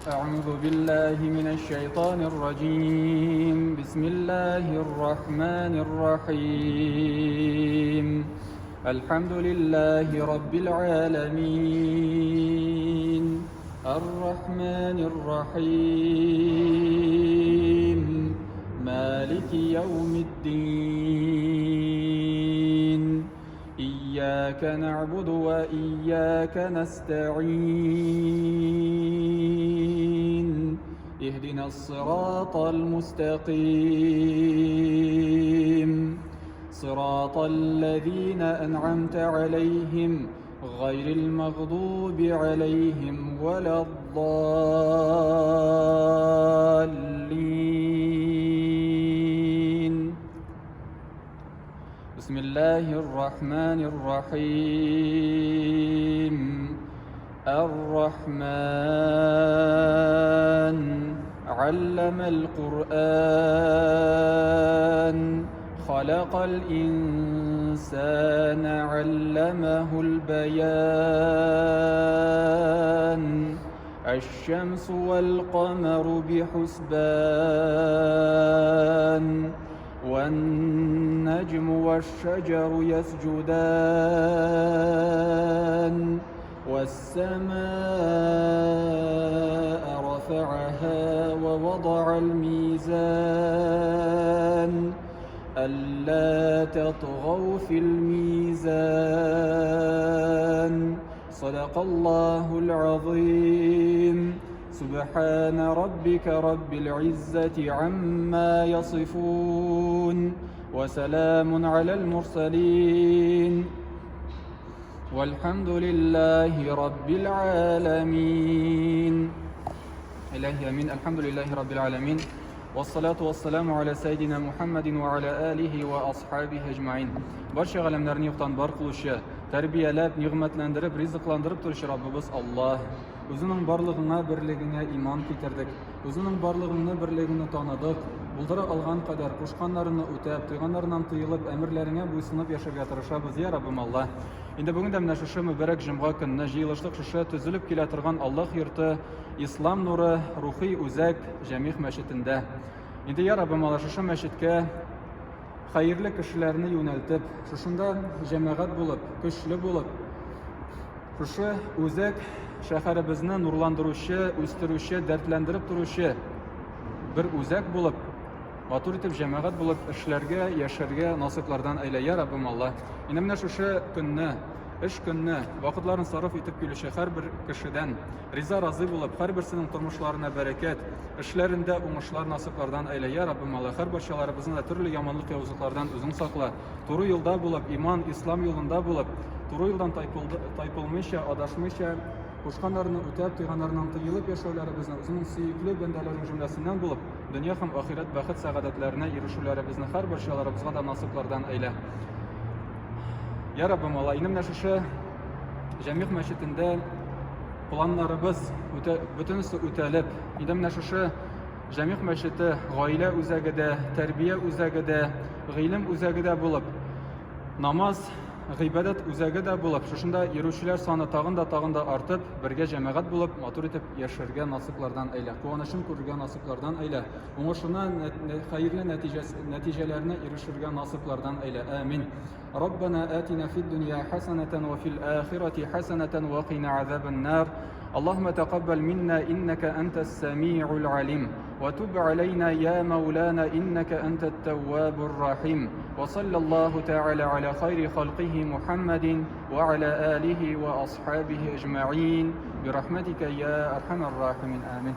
أعوذ بالله من الشيطان الرجيم بسم الله الرحمن الرحيم الحمد لله رب العالمين الرحمن الرحيم مالك يوم الدين إياك نعبد وإياك نستعين اهدنا الصراط المستقيم صراط الذين أنعمت عليهم غير المغضوب عليهم ولا الضالين بسم الله الرحمن الرحيم الرحمن علم القرآن خلق الإنسان علمه البيان الشمس والقمر بحسبان والنجم والشجر يسجدان والسماء رفعها ووضع الميزان ألا تطغوا في الميزان صدق الله العظيم سبحان ربك رب العزة عما يصفون وسلام على المرسلين والحمد لله رب العالمين إلهي أمين الحمد لله رب العالمين والصلاة والسلام على سيدنا محمد وعلى آله وأصحابه أجمعين Барча галәмнәрне юктан бар кылучы, тәрбияләп, нигъмәтләндереп, ризыкландырып торучы Раббыбыз Аллаһ. Үзеңнең барлыгыңа, берлегеңә иман китердек. Үзеңнең барлыгыңны, берлегеңне таныдык. Булдыра алган кадәр, кушканнарыңны үтәп, тыйганнарыннан тыелып, әмерләреңә буйсынып яшәргә тырышабыз, я Раббым Аллаһ. Инде бүген дә менә шушы мөбарәк җомга көнне җыелышлык шушы төзелеп килә торган Аллаһ йорты, Ислам нуры, рухи үзәк Җәмигъ мәчетендә. Инде я Раббым Аллаһ шушы мәчеткә хәерле кешеләрне юнәлтеп, шушында җәмәгать булып, көчле булып, шушы үзәк шәһәребезне нурландыручы, үстерүче, дәртләндереп торучы бер үзәк булып, матур итеп җәмәгать булып эшләргә, яшәргә насыйплардан әйлә, я Раббым Алла. Инде менә шушы көнне, эш көнне, вакытларын сарыф итеп килүче һәрбер кешедән риза разый булып, һәрберсенең тормышларына бәрәкәт, эшләрендә уңышлар насыйплардан әйлә, я Раббым Алла. Һәрбарчаларыбызны да төрле яманлык явызлыклардан үзең сакла. Туры юлда булып, иман, ислам юлында булып, туры юлдан тайпылмыйча, адашмыйча, кушканнарны үтәп, тыйганнарыннан тыелып яшәүләребезне, үзеңнең сөекле бәндәләрең җөмләсеннән булып, дөнья һәм ахирәт бәхет-сәгадәтләренә ирешүләребезне һәрберчаларыбызга да насыйплардан әйлә. Я Раббым Алла, инде менә шушы Җәмигъ мәчетендә планнарыбыз үтә, бөтенесе үтәлеп, инде менә шушы Җәмигъ мәчете гаилә үзәге дә, тәрбия үзәге дә, гыйлем үзәге дә булып, намаз, гыйбадәт үзәге дә булып, шушында йөрүчеләр саны тагын да тагын да артып, бергә җәмәгать булып, матур итеп яшәргә насыйплардан әйлә. Куанычын күрергә насыйплардан әйлә. Уңышына хәерле нәтиҗәләренә ирешергә насыйплардан әйлә. Амин. ربنا آتنا في الدنيا حسنة وفي الآخرة حسنة وقنا عذاب النار اللهم تقبل منا إنك أنت السميع العليم وتب علينا يا مولانا إنك أنت التواب الرحيم وصلى الله تعالى على خير خلقه محمد وعلى آله وأصحابه أجمعين برحمتك يا أرحم الراحمين آمين.